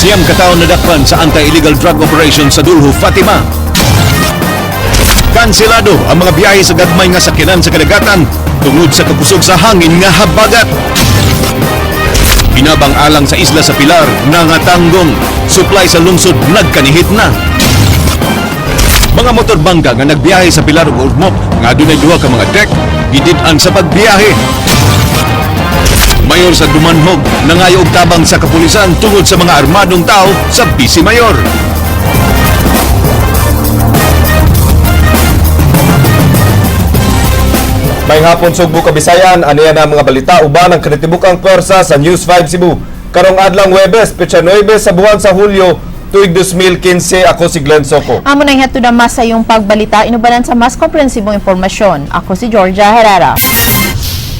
9 katawo nadakpan sa anti-illegal drug operation sa Dulho, Fatima. Kanselado ang mga biyahe sa gagmay nga sakyanan sa kadagatan tungod sa kakusog sa hangin nga habagat. Hinabang alang sa isla sa Pilar, nangatanggong. Supply sa lungsod nagkanihit na. Mga motor bangka nga nagbiyahe sa Pilar ug Ormoc nga adunay duha ka mga deck, gidid-an sa pagbiyahe. Mayor sa Dumanjug nangayo og tabang sa kapulisan tungod sa mga armadong tao sa Vice Mayor. May hapon, Sugbo, Kabisayan, aniya na ang mga balita uban ang kinatibukang pwersa sa News 5 Cebu. Karong adlang Huwebes, petsa 9 sa buwan sa Hulyo, tuig 2015, ako si Glenn Soco. Amo na hatod na mas sa iyong pagbalita, inubanan sa mas komprehensibong impormasyon. Ako si Georgia Herrera.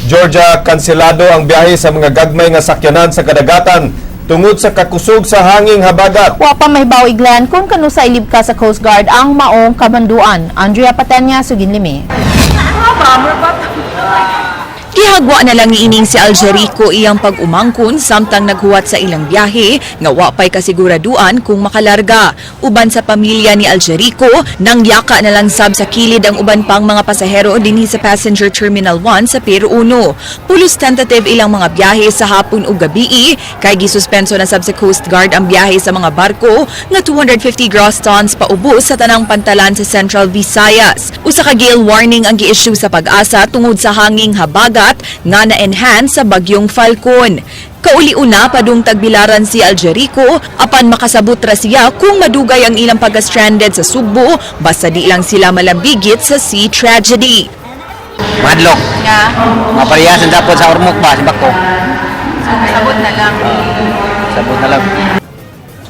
Georgia, kanselado ang biyahe sa mga gagmay nga sakyanan sa kadagatan tungod sa kakusog sa hanging habagat. Wa pa mahibaw, Glenn, kung kanusa ilib ka sa Coast Guard ang maong kabanduan. Andrea Patenya, suginlimi. Gihagwa na lang niining si Algerico iyang pag-umangkon samtang naghuwat sa ilang biyahe nga wa pay kasiguraduan kung makalarga. Uban sa pamilya ni Algerico, nang yaka na lang sab sa kilid ang uban pang mga pasahero dinhi sa Passenger Terminal 1 sa Pier 1. Pulos tentative ilang mga biyahe sa hapon ug gabii kay gisuspenso na sab sa Coast Guard ang biyahe sa mga barko nga 250 gross tons paubos sa tanang pantalan sa Central Visayas. Usa ka gale warning ang gi-issue sa Pag-asa tungod sa hanging habagat nga na-enhance sa bagyong Falcon. Kauli-una padung tagbilaran si Algerico apan makasabot ra siya kung madugay ang ilang pagka-stranded sa Sugbo basta di lang sila malambigit sa sea tragedy. Madlok. Nga, Mapariyasan dapat sa Ormoc ba, si Bako. sabot na lang. Sabot na lang.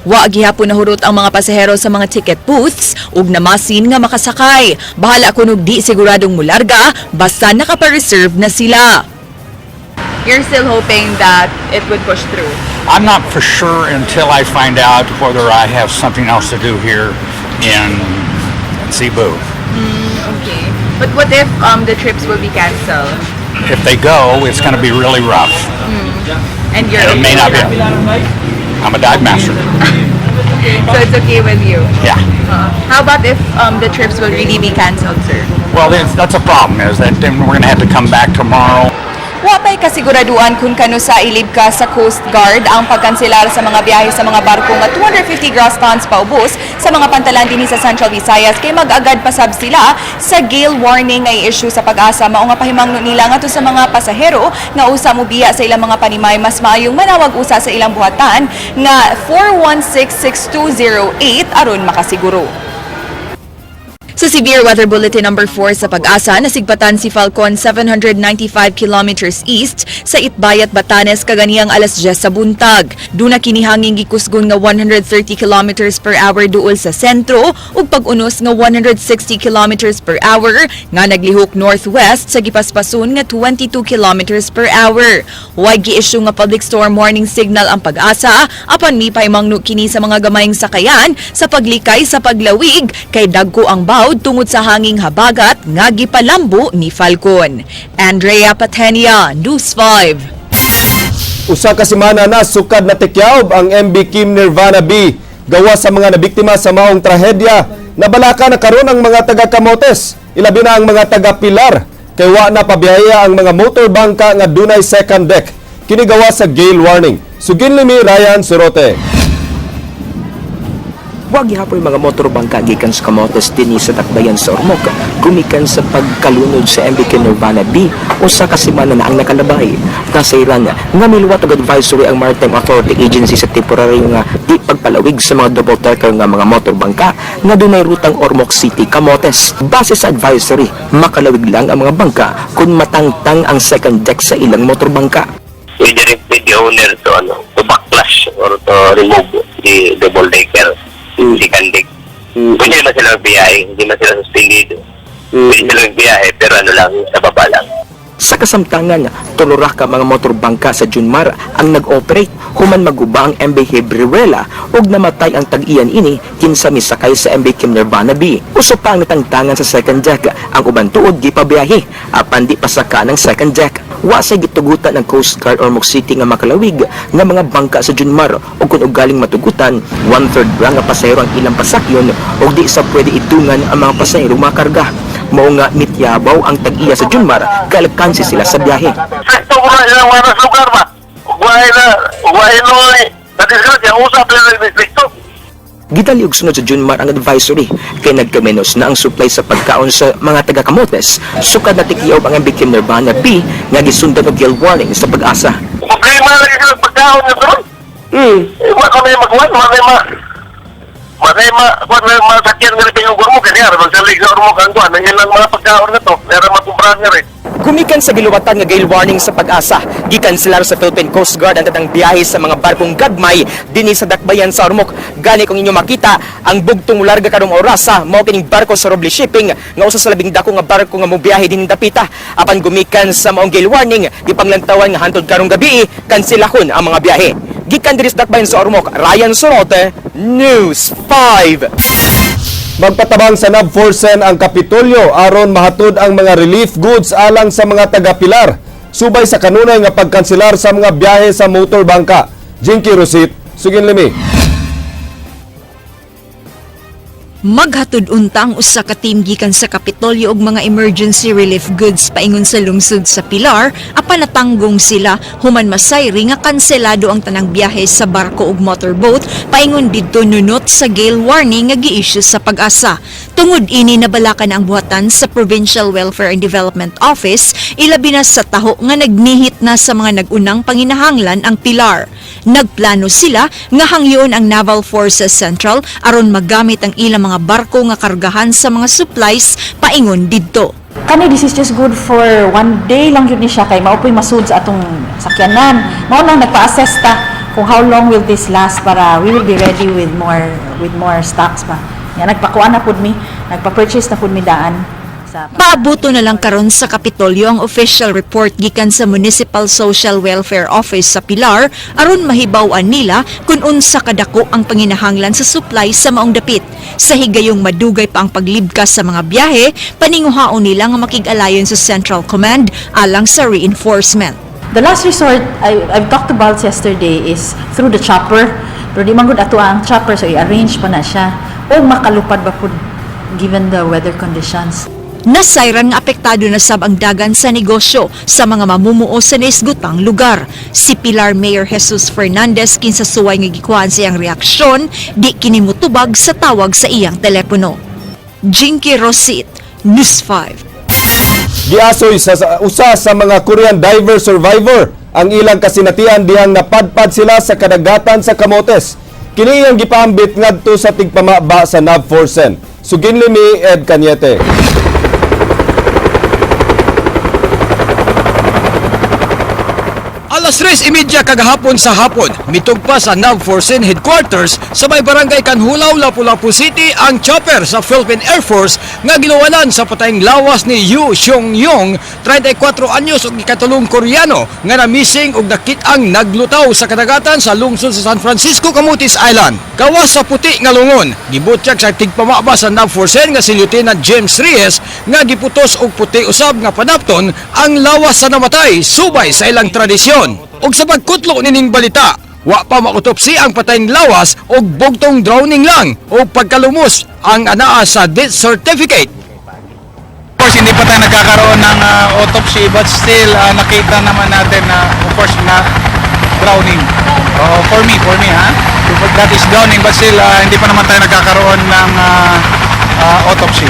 Wa gihapon nahurot ang mga pasahero sa mga ticket booths ug namasin nga makasakay. Bahala kunog di siguradong mularga basta nakapa-reserve na sila. You're still hoping that it would push through. I'm not for sure until I find out whether I have something else to do here in Cebu. Okay. But what if the trips will be canceled? If they go, it's going to be really rough. And you're And it may okay not with be. that? I'm a dive master. So it's okay with you. Yeah. How about if the trips will really be canceled, sir? Well, that's a problem, is that then we're going to have to come back tomorrow. Wa pa'y kasiguraduan kung kanusa ilib ka sa Coast Guard ang pagkanselar sa mga biyahe sa mga barko nga 250 gross tons paubos sa mga pantalan dinhi sa Central Visayas kay mag-agad pasab sila sa gale warning nga issue sa Pag-asa. Mao nga pahimangno nila ngadto sa mga pasahero nga usa mo biya sa ilang mga panimay, mas maayong manawag usa sa ilang buhatan nga 416-6208 aron makasiguro. Sa Severe Weather Bulletin number 4 sa Pag-asa, nasigpatan si Falcon 795 kilometers east sa Itbayat, Batanes kaganiyang alas 10 sa buntag. Duna kini hanging gikusgon nga 130 kilometers per hour duol sa sentro ug pag-unos nga 160 kilometers per hour nga naglihok northwest sa gipaspason nga 22 kilometers per hour. Way gi-issue nga public storm warning signal ang Pag-asa apan mipahimangno kini sa mga gamayng sakayan sa paglikay sa paglawig kay dagko ang bawd tungod sa hanging habagat nga gipalambo ni Falcon. Andrea Patenia, News 5. Usa ka semana na sukad na tikyawb ang MB Kim Nirvana B. Gawa sa mga nabiktima sa maong trahedya. Nabalaka na karon ang mga taga Camotes, ilabi na ang mga taga Pilar. Kay wa na pabiyaya ang mga motor bangka nga dunay second deck. Kini gawa sa gale warning. Sugin limi Ryan Surote. Wa gihapon mga motor bangka gikan sa Camotes dinhi sa Dakbayan sa Ormoc gumikan sa pagkalunod sa MB Nirvana B usa ka semana na ang nakalabay. Nasayran nga miluwat og advisory ang Maritime Authority Agency sa temporary nga di pagpalawig sa mga double decker nga mga motor bangka nga dunay rutang Ormoc City, Camotes. Base sa advisory, makalawig lang ang mga bangka kung matangtang ang second deck sa ilang motor bangka. We directed the owner to ano to backlash or to remove the double decker, second deck. Pwede naman sila magbiyahe, hindi man sila suspendido. Pwede sila magbiyahe, pero ano lang, sa baba lang. Sa kasamtangan, tulo ra ka mga motor bangka sa Junmar ang nag-operate human maguba ang MB Hebriwela ug namatay ang tag-iyan ini kinsa misakay sa MB Kim Nirvana B. Usa pa ang natangtangan sa second deck, ang uban tuod gipabiyahe apan di pasaka ng second deck. Wa say gitugutan ang Coast Guard Ormoc City nga makalawig nga mga bangka sa Junmar ug kung ugaling matugutan, one-third ra nga pasahero ang ilang pasakyon ug di sa pwede idungan ang mga pasahero makarga. Mao nga mityabaw ang tag-iya sa Junmar, kalkansi sila sa biyahe. Sekto ko na ilang waras lugar ba? Ugwahe na, ugwahe no eh. Nadisgrasya, usap na ng distrikto. Gidali og sunod sa Junmar ang advisory kay nagkamenos na ang supply sa pagkaon sa mga taga Camotes sukad na tikiyaw ang MB Kim Nirvana B nga gisundan og gale warning sa Pag-asa. Problema lagi sila pagkaon nyo doon. Eh, wala kami magkuhan, wala may masakyan nga rin yung Ormoc. Kaya magsalig sa Ormoc ang kuhan. Ang ilang mga pagkaon na to, meron makumprahan nga rin. Gumikan sa giluwatan nga gale warning sa Pag-asa, gikanselar sa Philippine Coast Guard ang tanang biyahe sa mga barkong gagmay dinhi sa dakbayan sa Ormoc. Gani kung inyo makita ang bugtong larga karong orasa mao kining barko sa Roble Shipping nga usa sa labing dako nga barko nga mobiyahe dinhi dapita. Apan gumikan sa maong gale warning, gipanglantawan nga hantod karong gabi kanselahon ang mga biyahe. Gikan diri sa dakbayan sa Ormoc, Ryan Sorote, News 5. Magpatabang sa NAV4 ang Kapitolyo aron mahatod ang mga relief goods alang sa mga taga-Pilar. Subay sa kanunay nga pagkanselar sa mga biyahe sa motor bangka. Jinky Rosit, Sugin Limi. Maghatod unta ang usa ka team gikan sa Kapitolyo og mga emergency relief goods paingon sa lungsod sa Pilar apan natanggong sila human masayri nga kanselado ang tanang biyahe sa barko ug motorboat paingon didto nunot sa gale warning nga gi-issue sa Pag-asa. Tungod ini, nabalakan ang buhatan sa Provincial Welfare and Development Office, ilabi na sa taho nga nagnihit na sa mga nag-unang panginahanglan ang Pilar. Nagplano sila nga hangyoon ang Naval Forces Central aron magamit ang ilang mga barko nga kargahan sa mga supplies paingon didto. Kani, this is just good for one day lang yun ni siya kay mao po'y masud sa atong sakyanan. Mao nang nagpa-assess ta kung how long will this last para we will be ready with more stocks pa. Ya, nagpakuan na pud mi, nagpa-purchase na pud mi daan sa Paabuto na lang karon sa Kapitolyo ang official report gikan sa Municipal Social Welfare Office sa Pilar aron mahibaw-an nila kung unsa kadako ang panginahanglan sa supply sa maong dapit. Sa higayong madugay pa ang paglibkas sa mga biyahe, paninguhaon nila nga makig-alayon sa Central Command alang sa reinforcement. The last resort, I've talked to Balz yesterday, is through the chopper. Pero di man gud ato ang chopper, so i-arrange pa na siya. O makalupad ba pud given the weather conditions. Nasayran nga apektado na sab ang dagan sa negosyo sa mga mamumuo sa naisgutang lugar. Si Pilar Mayor Jesus Fernandez, kinsa suway nga gikuhaan sa iyang reaksyon, di kini motubag sa tawag sa iyang telepono. Jinky Rosit, News 5. Giasoy sa usa sa mga Korean diver survivor ang ilang kasinatian dihang napadpad sila sa kadagatan sa Camotes. Kini ang gipaambit ngadto sa tigpamaba sa NAV4CEN. Suginli mi Ed Cañete. Alas 3:30 kagahapon sa hapon, mitugpa sa NAV4CEN headquarters sa may barangay Canjulao, Lapu-Lapu City ang chopper sa Philippine Air Force nga giluwanan sa patayng lawas ni Yu Xiong Yong, 34 anyos ug ikatulong Koreano nga na-missing ug nakit-ang naglutaw sa kadagatan sa lungsod sa San Francisco, Camotes Island. Gawas sa puti nga lungon, gibutyag sa tigpamaba sa NAV4CEN nga si Lieutenant James Reyes nga giputos og puti usab nga panapton ang lawas sa namatay subay sa ilang tradisyon. Ug sa pagkutlo nining balita, wa pa mautopsy ang patayng lawas og bugtong drowning lang o pagkalumos ang anaa sa death certificate. Of course, hindi pa tayo nagkakaroon ng autopsy, but still nakita naman natin na of course na drowning. Oh, for me ha. That is drowning, but still hindi pa naman tayo nagkakaroon ng autopsy.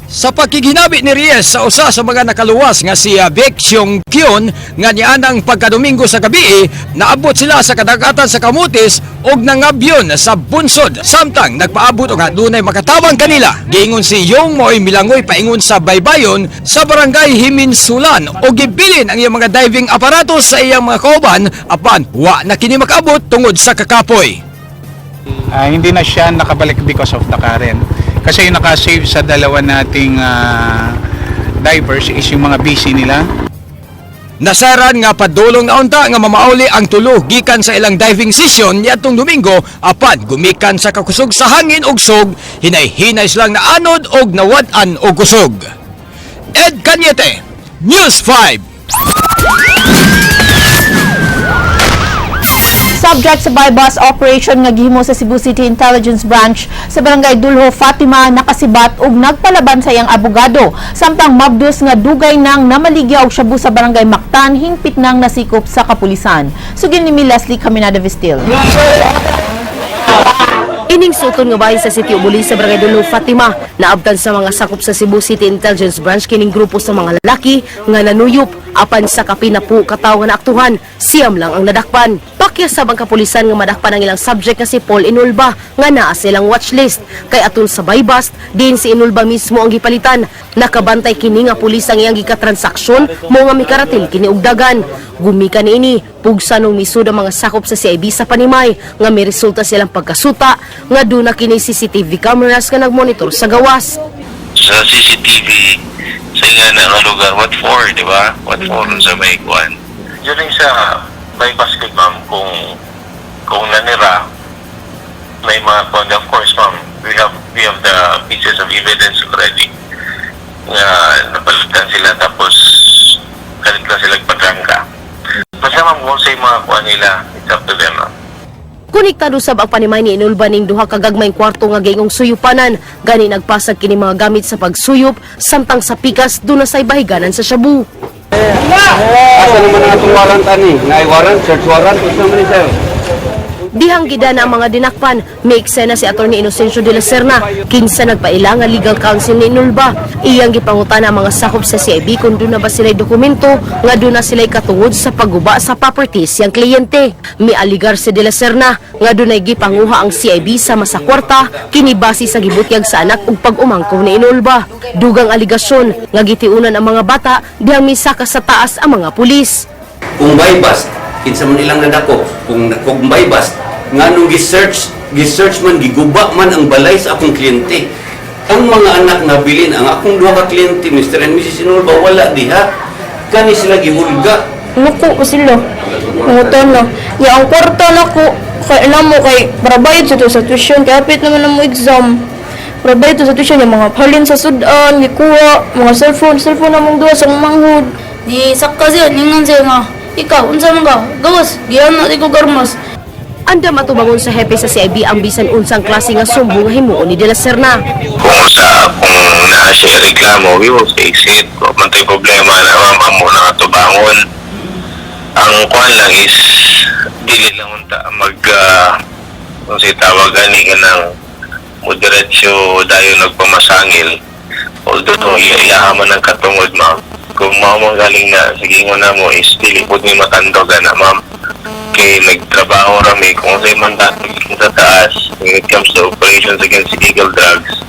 Sa pagkiginabi ni Reyes sa usa sa mga nakaluwas nga si Baek Seong Kyun nga nianang pagkadomingo sa gabi, naabot sila sa kadagatan sa Camotes og nangabyon sa bunsod samtang nagpaabot og adunay makatabang kanila. Giingon si Yong mo'y milangoy paingon sa baybayon sa barangay Himinsulan og gibilin ang iyang mga diving aparato sa iyang mga kauban apan wa na kini makaabot tungod sa kakapoy. Hindi na siya nakabalik because of the current. Kasi yung nakasave sa dalawa nating divers is yung mga busy nila. Nasayran nga padulong na unta nga mamauli ang tulo gikan sa ilang diving session niadtong Domingo, apan gumikan sa kakusog sa hangin ug sog, hinay-hinay silang naanod og nawad-an og kusog. Ed Cañete, News 5. Subject sa buy-bust operation nga gihimo sa Cebu City Intelligence Branch sa Barangay Dulho, Fatima, nakasibat og nagpalaban sa iyang abogado. Samtang mabdos nga dugay nang namaligya og shabu sa Barangay Mactan, hingpit nang nasikop sa kapulisan. Sugin ni Leslie Caminada Vestil. Ining suton nga bahin sa Sitio Buli sa Barangay Dulho, Fatima, naabtan sa mga sakop sa Cebu City Intelligence Branch kining grupo sa mga lalaki nga nanuyop, apan sa kapinapu katawo nga naaktuhan, 9 lang ang nadakpan. Pakyas sab ang kapulisan nga madakpan ang ilang subject nga si Paul Inulba nga naa sa ilang watchlist kay atol sa buy-bust din si Inulba mismo ang gipalitan. Nakabantay kini nga pulis ang iyang gikatransaksyon mo nga mikaratil kini og dagan. Gumika niini pugsa nung misud ang mga sakop sa CIB sa Panimay nga may resulta silang pagkasuta nga duna kini CCTV cameras nga nagmonitor sa gawas. Sa CCTV sa nga na nga lugar, what for, di ba? What for sa may kuan? During sa bypass kay ma'am, kung nanira, may mga kuan, of course, ma'am, we have the pieces of evidence already nga napalitan sila, tapos kalit lang sila patrangka. Basta, ma'am, kung sa mga kuan nila, it's up to them, ma'am. Konektado sab ang panimay ni Inulba ning duha ka gagmayng kwarto nga giingong suyupanan. Gani nagpasag kini mga gamit sa pagsuyop, samtang sa pikas duna say bahiganan sa shabu. Asa naman ang atong warrant ani? Naay warrant, search warrant, unsa man ni, sir? Dihang gidana ang mga dinakpan, may eksena si Atty. Inocencio de la Serna, kinsa nagpaila nga legal counsel ni Inulba. Iyang gipangutana ang mga sakop sa CIB kung duna ba sila'y dokumento nga duna sila'y katungod sa pagguba sa properties siyang kliyente. Mialigar si de la Serna nga dunay gipanguha ang CIB sama sa kwarta, kini base sa gibutyag sa anak ug pag-umangko ni Inulba. Dugang aligasyon nga gitiunan ang mga bata dihang misaka sa taas ang mga pulis. Kung buy-bust, kinsa man ilang nadakop, kung buy-bust, nganong gi-search man, giguba man ang balay sa akong kliyente? Ang mga anak na bilin, ang akong duha ka kliyente, Mr. and Mrs. Inulba, wala diha. Kani sila gihulga. Nuko ko sila. Nangutan na. Ya, ang kwarta nako, kay alam mo kay para bayad sa to sa tuition, kay hapit naman ang mo exam. Para bayad to sa tuition, yung mga halin sa sudan, gikuha, mga cellphone, cellphone namong duha sa manghud. Di sakka siya, ningan siya nga, ikaw, unsa man ka, gawas, giyan na ko garmas. Andam atubangon sa hepe sa CIB ang bisan unsang klase nga sumbong nga himuon ni De La Serna. Kung naa siya reklamo, we will fix it. Kung man to'y problema na, ma'am, amo na katubangon. Ang kuan lang is, dili lang unta mag, kung si tawag ani ka ng moderatio dayon nagpamasangil. Although, iya man ang katungod, ma'am. Kung mao man galing na, sige mo na mo is, dili po ni matandog na, ma'am. Kay nagtrabaho rami kung sa mandato sa taas when it comes to operations against illegal drugs,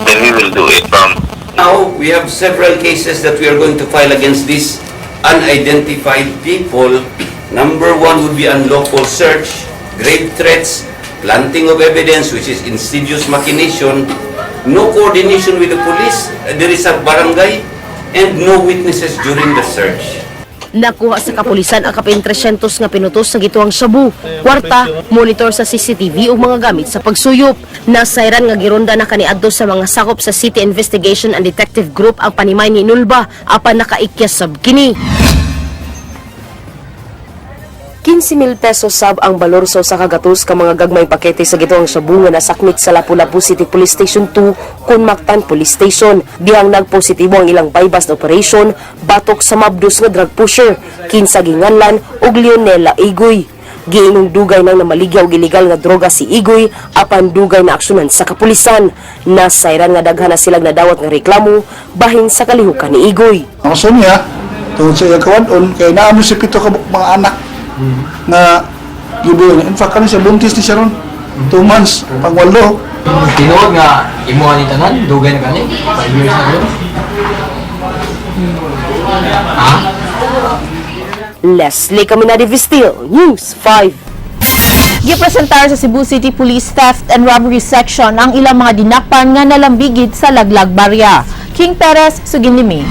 then we will do it, ma'am. Now, we have several cases that we are going to file against these unidentified people. Number one would be unlawful search, grave threats, planting of evidence, which is insidious machination, no coordination with the police, there is a barangay, and no witnesses during the search. Nakuha sa kapulisan ang kapin 300 nga pinutos sa gituang shabu, kwarta, monitor sa CCTV ug mga gamit sa pagsuyop. Nasayran nga gironda na kaniadto sa mga sakop sa City Investigation and Detective Group ang panimay ni Nulba apan nakaikyas sab kini. 15,000 pesos sab ang balor sa usa ka gatos ka mga gagmayng pakete sa gituang shabu nga nasakmit sa Lapu-Lapu City Police Station 2 kun Mactan Police Station. Dihang nagpositibo ang ilang buy-bust operation batok sa mabdos nga drug pusher kinsa ginganlan og Leonela Igoy. Giingong dugay nang namaligya og ilegal nga droga si Igoy apan dugay na aksyonan sa kapulisan. Nasayran nga daghan na silang nadawat nga reklamo bahin sa kalihukan ni Igoy. Ang gusto niya, tungod sa iyang kawadon, kay naamo si pito ka mga anak nga gibuyo niya. In fact, kani siya, buntis ni siya ron. 2 months, pang 8. Tinuod nga imuha ni tanan, dugay na kani, 5 years na gud. Ha? Leslie Caminade Vistil, News 5. Gipresentar sa Cebu City Police Theft and Robbery Section ang ilang mga dinakpan nga nalambigit sa laglag barya. King Perez, Suginlimi.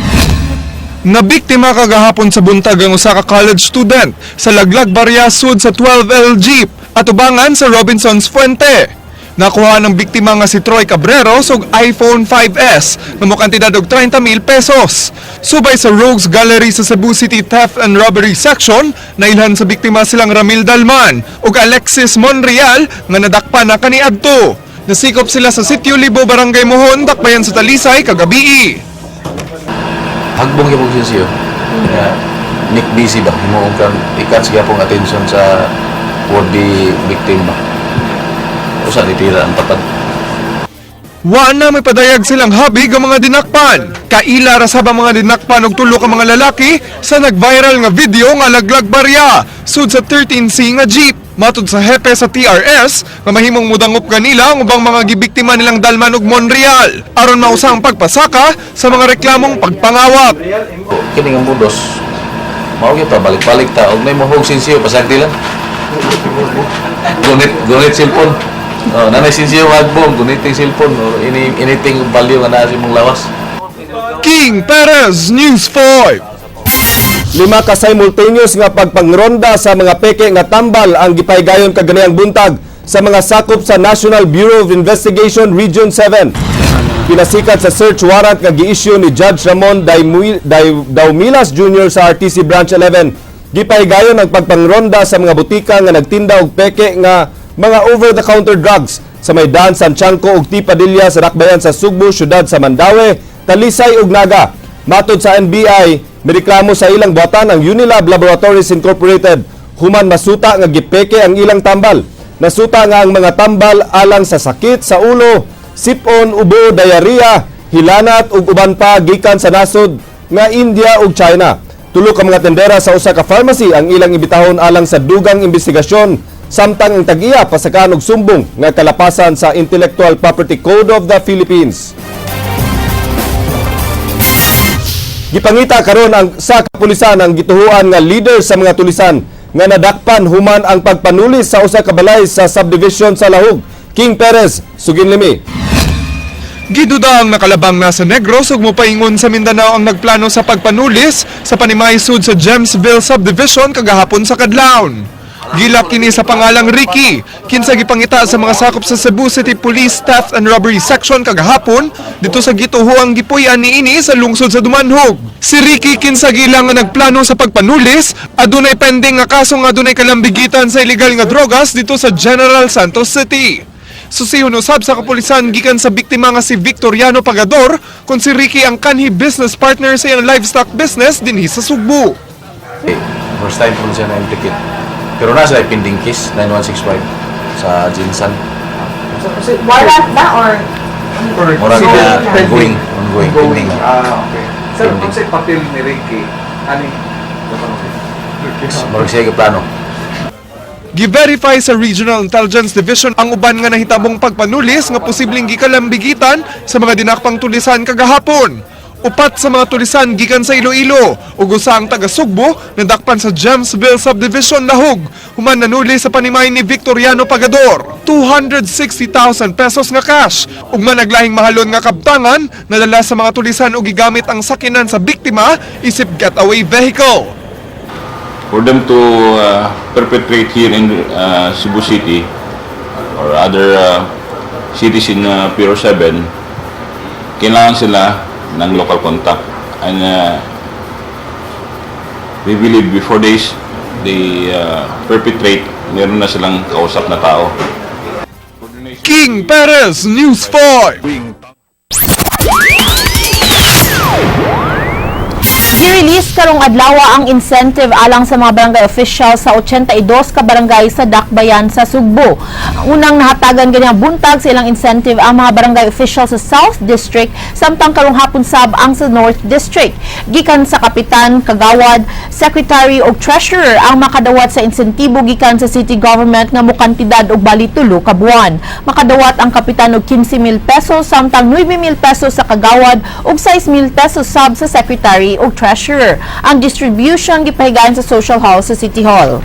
Nabiktima kagahapon sa buntag ang usa ka college student sa laglag barya sud sa 12L jeep atubangan sa Robinsons Fuente. Nakuha ng biktima nga si Troy Cabreros og iPhone 5S nga mokantidad og 30,000 pesos. Subay sa Rogues Gallery sa Cebu City Theft and Robbery Section, nailhan sa biktima silang Ramil Dalman ug Alexis Monreal nga nadakpan na kaniadto. Nasikop sila sa Sitio Libo, Barangay Mohon, Dakbayan sa Talisay kagabii. Hagbong gyud siya. Nga Nick busy ba himo kang i-catch gyapon attention sa would be victim ba. Usa ni tira ang tapad. Wa na may padayag silang habig ang mga dinakpan. Kaila ra sab ang mga dinakpan og tulo ka mga lalaki sa nag-viral nga video nga laglag barya sud sa 13C nga jeep. Matud sa hepe sa TRS nga mahimong mudangop kanila ang ubang mga gibiktima nilang Dalman ug Monreal aron mausa ang pagpasaka sa mga reklamong pagpangawat. Kini nga modus mao gyud ta, balik-balik ta og may mohog sinsiyo, pasagdi lang. Gunit gunit cellphone. Oh, nanay sinsiyo hagbong, gunit yung cellphone or anything value nga naa sa imong lawas. King Perez, News 5. Lima ka simultaneous nga pagpangronda sa mga peke nga tambal ang gipahigayon kaganihang buntag sa mga sakop sa National Bureau of Investigation Region 7. Pinasikat sa search warrant nga gi-issue ni Judge Ramon Daumilas Jr. sa RTC Branch 11. Gipahigayon ang pagpangronda sa mga butika nga nagtinda og peke nga mga over-the-counter drugs sa may Daan Sanciangco ug T. Padilla sa Dakbayan sa Sugbo, syudad sa Mandaue, Talisay ug Naga. Matod sa NBI, mireklamo sa ilang buhatan ang Unilab Laboratories Incorporated human masuta nga gipeke ang ilang tambal. Nasuta nga ang mga tambal alang sa sakit sa ulo, sipon, ubo, diarrhea, hilanat ug uban pa gikan sa nasod nga India ug China. Tulo ka mga tendera sa usa ka pharmacy ang ilang imbitahon alang sa dugang investigasyon, samtang ang tag-iya pasakaan og sumbong nga kalapasan sa Intellectual Property Code of the Philippines. Gipangita karon ang sa kapulisan ang gituhuan nga leader sa mga tulisan nga nadakpan human ang pagpanulis sa usa ka balay sa subdivision sa Lahug. King Perez, Suginlimi. Giduda ang nakalabang na sa Negros ug mopaingon sa Mindanao ang nagplano sa pagpanulis sa Panimaysud sa Gemsville Subdivision kagahapon sa kadlawon. Gilak kini sa pangalang Ricky, kinsa gipangita sa mga sakop sa Cebu City Police Theft and Robbery Section kagahapon dito sa gituhuang gipuy-an niini sa lungsod sa Dumanhog. Si Ricky, kinsa gilang nga nagplano sa pagpanulis, adunay pending nga kaso nga adunay kalambigitan sa illegal nga drogas dito sa General Santos City. Susihon usab sa kapulisan gikan sa biktima nga si Victoriano Pagador kung si Ricky ang kanhi business partner sa iyang livestock business dinhi sa Sugbo. Eh, first time po siya na-implicate. Pero nasa pending case 9165 sa GenSan. Warrant ba or Murag na ongoing, ongoing, pending. Ah, okay. Sir, kung sa papel ni Ricky, ani? Murag siya plano. Gi-verify sa Regional Intelligence Division ang uban nga nahitabong pagpanulis nga posibleng gikalambigitan sa mga dinakpang tulisan kagahapon. Upat sa mga tulisan gikan sa Iloilo ug usa ang taga Sugbo, nadakpan sa Gemsville Subdivision, Lahug, human nanuli sa panimay ni Victoriano Pagador. 260,000 pesos nga cash ug managlahing mahalon nga kabtangan nadala sa mga tulisan ug gigamit ang sakinan sa biktima isip getaway vehicle. For them to perpetrate here in Cebu City or other cities in Piro 7, kailangan sila ng local contact. And we believe before they perpetrate, meron na silang kausap na tao. King Perez, News 5. Gi-release karong adlaw ang incentive alang sa mga barangay officials sa 82 ka barangay sa Dakbayan sa Sugbo. Ang unang nahatagan ganihang buntag sa ilang incentive ang mga barangay officials sa South District, samtang karong hapon sab ang sa North District. Gikan sa kapitan, kagawad, secretary ug treasurer ang makadawat sa insentibo gikan sa city government nga mokantidad og bali 3 ka buwan. Makadawat ang kapitan og 15,000 pesos, samtang 9,000 pesos sa kagawad ug 6,000 pesos sab sa secretary ug treasurer. Ang distribution gipahigayon sa social hall sa City Hall.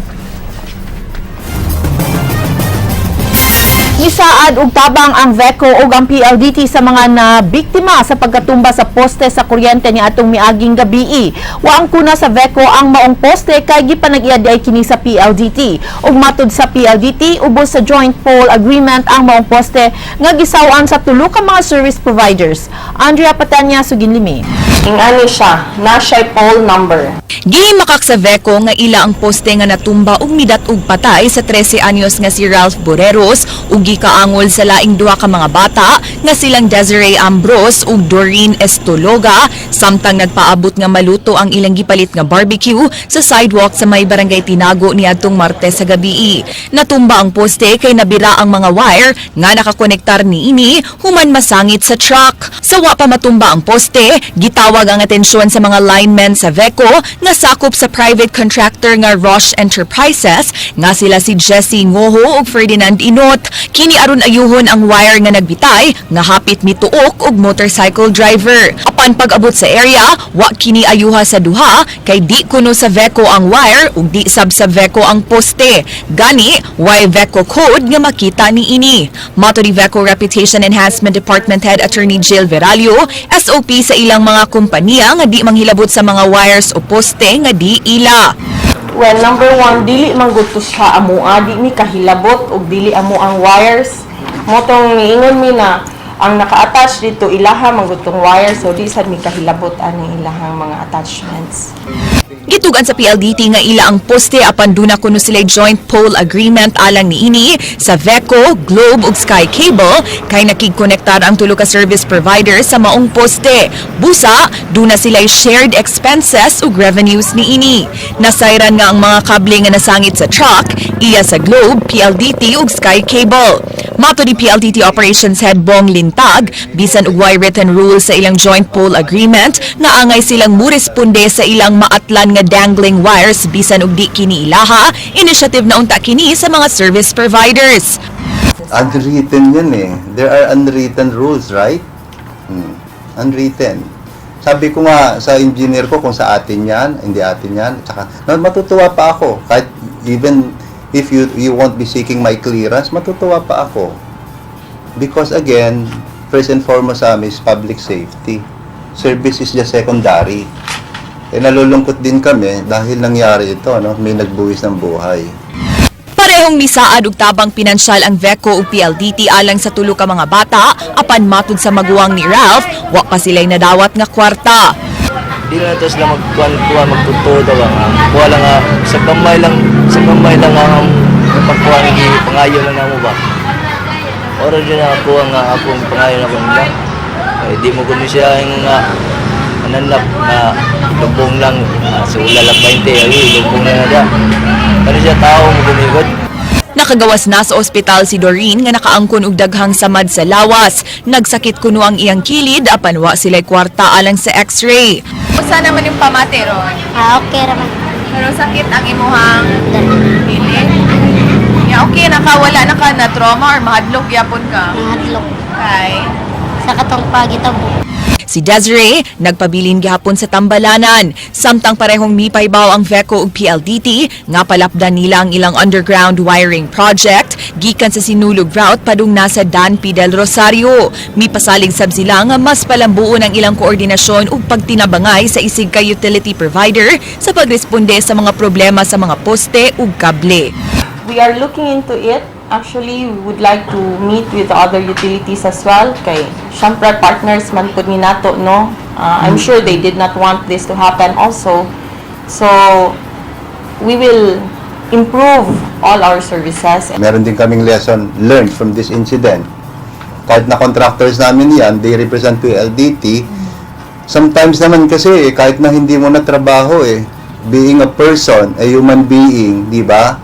Misaad og tabang ang VECO ug ang PLDT sa mga nabiktima sa pagkatumba sa poste sa kuryente ni atong miaging gabii. Wa ang kuna sa VECO ang maong poste kay gipanag-iya diay kini sa PLDT. Ug matud sa PLDT, ubos sa joint pole agreement ang maong poste nga gisaw-an sa tulo ka mga service providers. Andrea Patanya, Suginlimi. Ingani siya, na siya pole number. Gihimakak sa VECO nga ila ang poste nga natumba ug midat-og patay sa 13 anyos nga si Ralph Boreros ug gikaangol sa laing duha ka mga bata nga silang Desiree Ambrose ug Doreen Estologa samtang nagpaabot nga maluto ang ilang gipalit nga barbecue sa sidewalk sa may barangay Tinago niadtong Martes sa gabii. Natumba ang poste kay nabira ang mga wire nga nakakonektar niini human masangit sa truck. Sa wa pa matumba ang poste, gitawag ang atensyon sa mga linemen sa VECO nga sakop sa private contractor nga Roche Enterprises nga sila si Jesse Ngoho ug Ferdinand Inot. Kini aron ayuhon ang wire nga nagbitay nga hapit mituok og motorcycle driver. Apan pag-abot sa area, wa kini ayuha sa duha kay di kuno sa VECO ang wire ug di sab sa VECO ang poste. Gani, way VECO code nga makita niini. Mato ni VECO Reputation Enhancement Department Head Attorney Jill Veralio, SOP sa ilang mga kompanya nga di manghilabot sa mga wires o poste nga di ila. Well, number one, dili man gud to siya amua, di mi kahilabot og dili amo ang wires. Mao tong niingon mi na ang naka-attach dito ilaha man gud tong wire, so di sad mi kahilabot ani ilahang mga attachments. Gitugan sa PLDT nga ila ang poste apan duna kuno sila joint pole agreement alang niini sa VECO, Globe ug Sky Cable kay nakigkonektar ang tulo ka service provider sa maong poste. Busa, duna sila shared expenses ug revenues niini. Nasayran nga ang mga kable nga nasangit sa truck, iya sa Globe, PLDT ug Sky Cable. Mato ni PLDT Operations Head Bong Lintag, bisan og way written rules sa ilang joint pole agreement nga angay silang muresponde sa ilang maatlan nga dangling wires bisan og di kini ilaha, initiative na unta kini sa mga service providers. Unwritten yan eh. There are unwritten rules, right? Unwritten. Sabi ko nga sa engineer ko kung sa atin yan, hindi atin yan. Tsaka, matutuwa pa ako. Kahit even if you won't be seeking my clearance, matutuwa pa ako. Because again, first and foremost sa amin is public safety. Service is just secondary. Eh nalulungkot din kami dahil nangyari ito, no? May nagbuwis ng buhay. Parehong misaad og tabang pinansyal ang VECO ug PLDT alang sa tulo ka mga bata apan matud sa maguwang ni Ralph, wa pa sila'y nadawat nga kwarta. Di na to sila magkuhan-kuhan, magtuto daw nga. Kuha lang nga, sa gamay lang ang pagkuhan ni pangayo lang namo ba. Oro dyan na kuha nga akong pangayo na ko nila. Ay, di mo kuno siya yung nga mananap nga lubong lang sa ula lang 20 ay lubong na na. Kano siya tao mo gumigod. Nakagawas na sa ospital si Doreen nga nakaangkon og daghang samad sa lawas. Nagsakit kuno ang iyang kilid apan wa sila'y kwarta alang sa x-ray. Usa naman yung pamati ron? Ah, okay raman. Pero sakit ang imuhang kilid? Ya, okay na ka, wala na ka na trauma or mahadlok gyapon ka? Mahadlok. Kay? Sa katong pagitabo. Si Desiree nagpabilin gihapon sa Tambalanan. Samtang parehong mipaybaw ang VECO ug PLDT nga palapdan nila ang ilang underground wiring project gikan sa Sinulog route padung nasa Dan P. Del Rosario. Mipasalig sab sila nga mas palambuon ang ilang koordinasyon ug pagtinabangay sa isig ka utility provider sa pagresponde sa mga problema sa mga poste ug kable. We are looking into it. Actually, we would like to meet with the other utilities as well. Kay, syempre, partners man pud ni nato, no? I'm sure they did not want this to happen also. So, we will improve all our services. Meron din kaming lesson learned from this incident. Kahit na contractors namin yan, they represent PLDT. Sometimes naman kasi, eh, kahit na hindi mo na trabaho eh, being a person, a human being, di ba?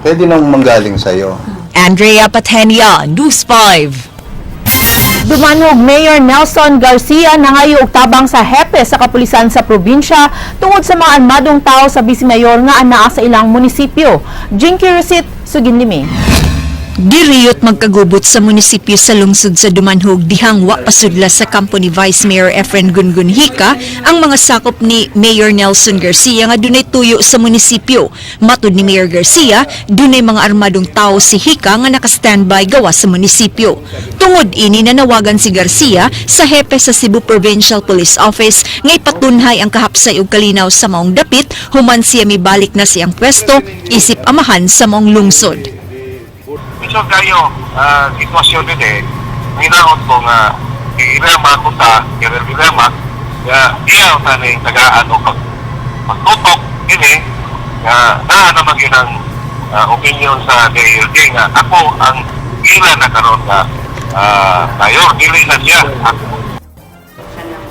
Pwede nang manggaling sa'yo. Andrea Patenia, News 5. Dumanog Mayor Nelson Garcia nangayo og tabang sa hepe sa kapulisan sa probinsya tungod sa mga armadong tao sa vice mayor nga anaa sa ilang munisipyo. Jinky Rusit, Suginlimi. Diriyot magkagubot sa munisipyo sa lungsod sa Dumanhog dihang wa pasudla sa kampo ni Vice Mayor Efren Gungun Hika ang mga sakop ni Mayor Nelson Garcia nga dunay tuyo sa munisipyo. Matud ni Mayor Garcia, dunay mga armadong tao si Hika nga naka-standby gawa sa munisipyo. Tungod ini, nanawagan si Garcia sa hepe sa Cebu Provincial Police Office nga ipatunhay ang kahapsay ug kalinaw sa maong dapit human siya mibalik na siyang pwesto isip amahan sa maong lungsod. So kayo, sitwasyon din eh, hinaot ko nga, irama ko ta, irama, nga iya ta ning tagaan o pagtutok ini, nga naa naman yun ang opinion sa DILG nga ako ang ila na karon nga mayor, dili na siya. Ako.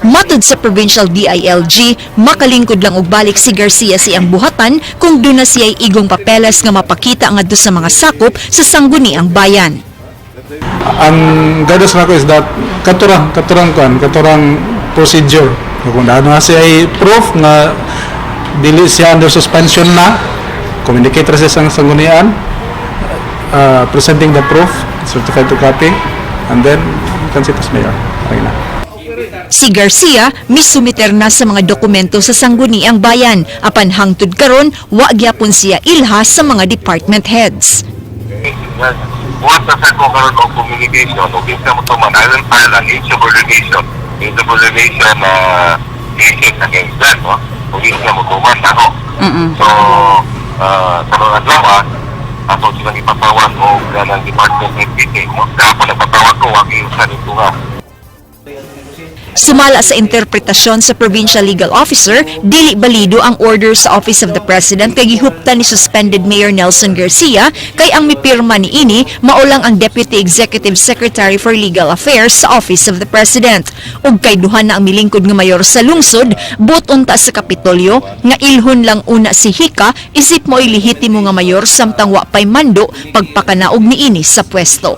Matud sa provincial DILG, makalingkod lang og balik si Garcia sa iyang buhatan kung duna siya'y igong papeles nga mapakita ngadto sa mga sakop sa Sangguniang Bayan. Ang guidance nako is that katurang kuan, katurang procedure. Kung ano siya ay proof nga dili siya under suspension na, communicate ra siya sa sanggunian, presenting the proof, certified to copy, and then you can sit as mayor. Okay na. Si Garcia misumiter na sa mga dokumento sa Sangguniang Bayan apan hangtod karon wa gyapon siya ilha sa mga department heads. Buhat na sa ko karon og communication o kinsa mo tuman, I will file an insubordination cases against them, no? Kung kinsa mo tuman ako. So, sa mga adlaw, ato silang ipatawag og ng department head meeting, no? Kahapon nagpatawag ko, wag sa nito nga. Sumala sa interpretasyon sa Provincial Legal Officer, dili balido ang order sa Office of the President kay gihuptan ni suspended Mayor Nelson Garcia kay ang mipirma niini mao lang ang Deputy Executive Secretary for Legal Affairs sa Office of the President. Ug kay duha na ang milingkod nga mayor sa lungsod, buot unta sa Kapitolyo nga ilhon lang una si Hika isip mo'y lehitimo nga mayor samtang wa pay mando pagpakanaog niini sa pwesto.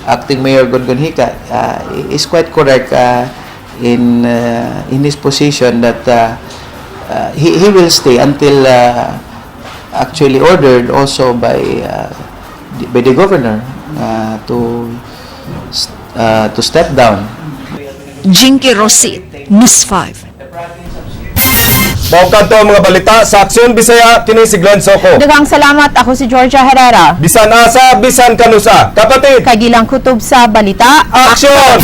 Acting Mayor Gungun Hika is quite correct in his position that he will stay until actually ordered also by the governor to step down. Jinky Rosit, News 5. Mao kadto ang mga balita sa Aksyon Bisaya, kini si Glenn Soco. Daghang salamat. Ako si Georgia Herrera. Bisan asa, bisan kanusa. Kapatid! Kagilang kutob sa balita. Aksyon!